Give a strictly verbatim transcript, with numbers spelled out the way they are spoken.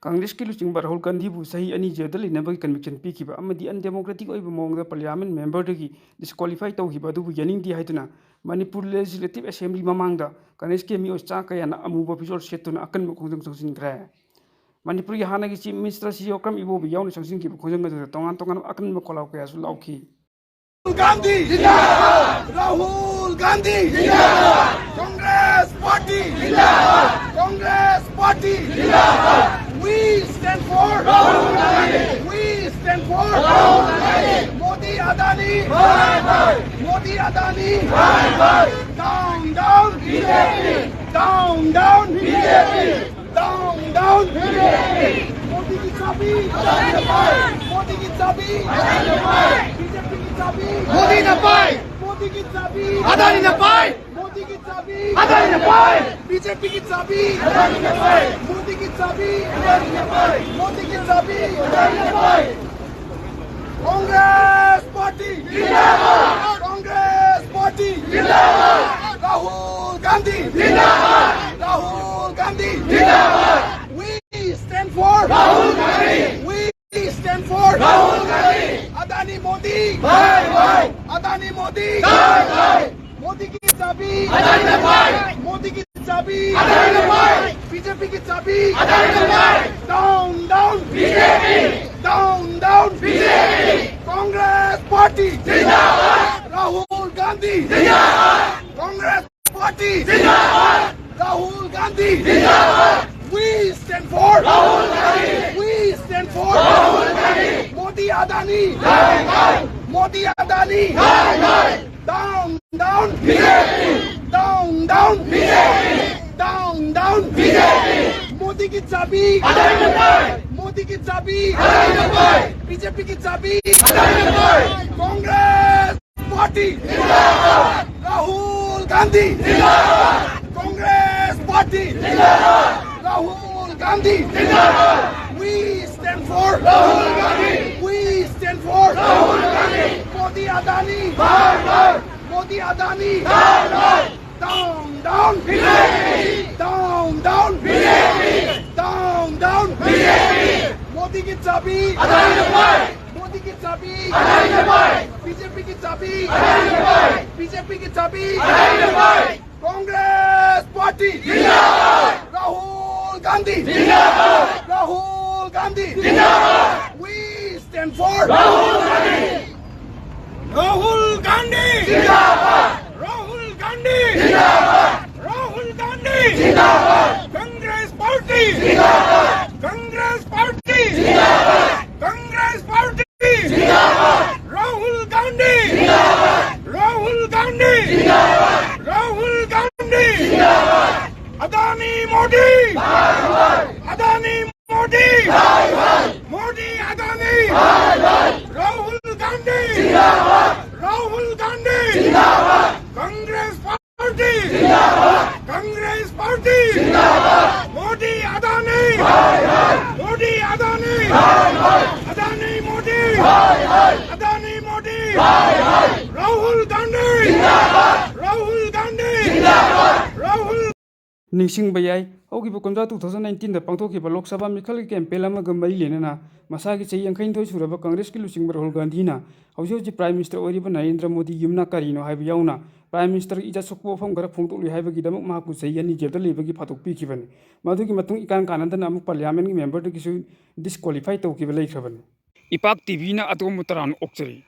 ꯀꯪꯒ꯭ꯔꯦꯁꯀꯤ ꯂꯨꯆꯤꯡꯕ ꯔꯥꯍꯨꯜ ꯒꯥꯟꯙꯤꯕꯨ ꯆꯍꯤ ꯑꯅꯤ ꯖꯦꯜꯗ ꯂꯩꯅꯕꯒꯤ ꯀꯟꯚꯤꯛꯁꯟ ꯄꯤꯈꯤꯕ ꯑꯃꯗꯤ ꯑꯟꯗꯦꯃꯣꯀ꯭ꯔꯦꯇꯤꯛ ꯑꯣꯏꯕ ꯃꯑꯣꯡꯗ ꯄꯥꯔꯂꯤꯌꯥꯃꯦꯟ ꯃꯦꯝꯕꯔꯗꯒꯤ ꯗꯤꯁꯀ꯭ꯋꯥꯂꯤꯐꯥꯏ ꯇꯧꯈꯤꯕ ꯑꯗꯨꯕꯨ ꯌꯥꯅꯤꯡꯗꯦ ꯍꯥꯏꯗꯨꯅ ꯃꯅꯤꯄꯨꯔ ꯂꯦꯖꯤꯁꯂꯦꯇꯤꯚ ꯑꯦꯁꯦꯝꯕ꯭ꯂꯤ ꯃꯃꯥꯡꯗ ꯀꯪꯒ꯭ꯔꯦꯁꯀꯤ ꯃꯤꯑꯣꯏ ꯆꯥ ꯀꯌꯥꯅ ꯑꯃꯨꯕ ꯐꯤꯖꯣꯜ ꯁꯦꯠꯇꯨꯅ ꯑꯀꯟꯕ ꯈꯣꯡꯖꯪ ꯆꯪꯁꯤꯟꯈ꯭ꯔꯦ꯫ ꯃꯅꯤꯄꯨꯔꯒꯤ ꯍꯥꯟꯅꯒꯤ ꯆꯤꯐ ꯃꯤꯅꯤꯁꯇꯔ ꯁꯤ ꯖꯣꯀ꯭ꯔꯝ ꯏꯕꯣꯕꯤ ꯌꯥꯎꯅ ꯆꯪꯁꯤꯟꯈꯤꯕ ꯈꯣꯡꯖꯪ ꯑꯗꯨꯗ ꯇꯣꯉꯥꯟ ꯇꯣꯉꯥꯟꯕ ꯑꯀꯟꯕ ꯈꯣꯜꯂꯥꯎ ꯀꯌꯥꯁꯨ ꯂꯥꯎꯈꯤ꯫ Gandhi! Jindabad! Rahul Gandhi! Jindabad! Congress Party! Jindabad! Congress Party! Jindabad! We stand for Rahul Gandhi! We stand for Rahul Gandhi! Modi Adani! Bye bye! Modi Adani! Bye bye! Down, down! B J P! Down, down! B J P! Down, down! B J P! Modi की चाबी! मोदी की चाबी! BJP की चाबी! मोदी न पाए! मोदी की चाबी! अदानी न पाए! मोदी की चाबी! अदानी न पाए! बीजेपी की चाबी! अदानी न पाए! मोदी की चाबी! अदानी न पाए! मोदी की चाबी! अदानी न पाए! कांग्रेस पार्टी जिंदाबाद! कांग्रेस पार्टी जिंदाबाद! राहुल गांधी जिंदाबाद! राहुल गांधी जिंदाबाद! We stand for Rahul Gandhi! We stand for Rahul Gandhi! Adani Modi! Bye bye! Adani Modi! Bye bye! Modi की चाबी अदानी न पाए! मोदी की चाबी अदानी न पाए! बीजेपी की चाबी अदानी न पाए! Down, down! B J P! Down, down! B J P! Congress party जिंदाबाद! राहुल गांधी जिंदाबाद! कांग्रेस पार्टी जिंदाबाद! राहुल गांधी जिंदाबाद! We stand for Rahul Gandhi! We stand for Rahul Gandhi! Modi Adani! Bye bye! Modi Adani! Bye bye! Down, down! B J P! Down, down! B J P! Down, down! B J P! Modi की चाबी अदानी न पाए! मोदी की चाबी अदानी न पाए! बीजेपी की चाबी अदानी न पाए! कांग्रेस पार्टी जिंदाबाद! राहुल गांधी जिंदाबाद! कांग्रेस पार्टी जिंदाबाद! राहुल गांधी जिंदाबाद! We stand for Rahul Gandhi! We stand for Rahul Gandhi! Modi Adani! Bye bye! Modi Adani! Bye bye! Down, down! B J P! Down, down! B J P! Down, down! B J चाबी अदानी ने पाए। मोदी की चाबी अदानी ने पाए। बीजेपी की चाबी अदानी ने पाए। बीजेपी की चाबी अदानी ने पाए। कांग्रेस पार्टी जिंदाबाद। राहुल गांधी जिंदाबाद। राहुल गांधी जिंदाबाद। We stand for Rahul Gandhi. Rahul Gandhi जिंदाबाद। राहुल गांधी जिंदाबाद। राहुल गांधी जिंदाबाद। कांग्रेस पार्टी जिंदाबाद। कांग्रेस पार्टी जिंदाबाद। कांग्रेस पार्टी जिंदाबाद। राहुल गांधी जिंदाबाद। राहुल गांधी जिंदाबाद। राहुल गांधी जिंदाबाद। अदानी मोदी, अदानी मोदी, मोदी अदानी, राहुल गांधी, राहुल गांधी, कांग्रेस पार्टी, कांग्रेस पार्टी, मोदी अदानी, मोदी अदानी, अदानी मोदी, अदानी मोदी, राहुल गांधी, राहुल गांधी, राहुल ꯅꯤꯡꯁꯤꯡꯕ ꯌꯥꯏ, ꯍꯧꯈꯤꯕ ꯀꯨꯝꯖꯥ two thousand nineteenꯗ ꯄꯥꯡꯊꯣꯛꯈꯤꯕ ꯂꯣꯛ ꯁꯚꯥ ꯃꯤꯈꯜꯒꯤ ꯀꯦꯝꯄꯦꯟ ꯑꯃꯒ ꯃꯔꯤ ꯂꯩꯅꯅ ꯃꯁꯥꯒꯤ ꯆꯍꯤ ꯌꯥꯡꯈꯩꯅꯤꯊꯣꯏ ꯁꯨꯔꯕ ꯀꯪꯒ꯭ꯔꯦꯁꯀꯤ ꯂꯨꯆꯤꯡꯕ ꯔꯥꯍꯨꯜ ꯒꯥꯟꯙꯤꯅ ꯍꯧꯖꯤꯛ ꯍꯧꯖꯤꯛ ꯄ꯭ꯔꯥꯏꯝ ꯃꯤꯅꯤꯁꯇꯔ ꯑꯣꯏꯔꯤꯕ ꯅꯔꯦꯟꯗ꯭ꯔ ꯃꯣꯗꯤ ꯌꯨꯝꯅ ꯀꯔꯤꯅꯣ ꯍꯥꯏꯕ ꯌꯥꯎꯅ ꯄ꯭ꯔꯥꯏꯝ ꯃꯤꯅꯤꯁꯇꯔꯒꯤ ꯏꯖꯠ ꯁꯣꯛꯄ ꯋꯥꯐꯝ ꯈꯔ ꯐꯣꯡꯗꯣꯛꯂꯨꯏ ꯍꯥꯏꯕꯒꯤꯗꯃꯛ ꯃꯍꯥꯛꯄꯨ ꯆꯍꯤ ꯑꯅꯤ ꯖꯦꯜꯗ ꯂꯩꯕꯒꯤ ꯐꯥꯗꯣꯛ ꯄꯤꯈꯤꯕꯅꯤ꯫ ꯃꯗꯨꯒꯤ ꯃꯇꯨꯡ ꯏꯀꯥꯟ ꯀꯥꯟꯅꯗꯅ ꯑꯃꯨꯛ ꯄꯥꯔꯂꯤꯌꯥꯃꯦꯟꯒꯤ ꯃꯦꯝꯕꯔꯗꯒꯤꯁꯨ ꯗꯤꯁꯀ꯭ꯋꯥꯂꯤꯐꯥꯏ ꯇꯧꯈꯤꯕ ꯂꯩꯈ꯭ꯔꯕꯅꯤ꯫ ꯏꯄꯥꯛ ꯇꯤꯚꯤꯅ ꯑꯗꯣꯝꯕꯨ ꯇꯔꯥꯝꯅ ꯑꯣꯛꯆꯔꯤ꯫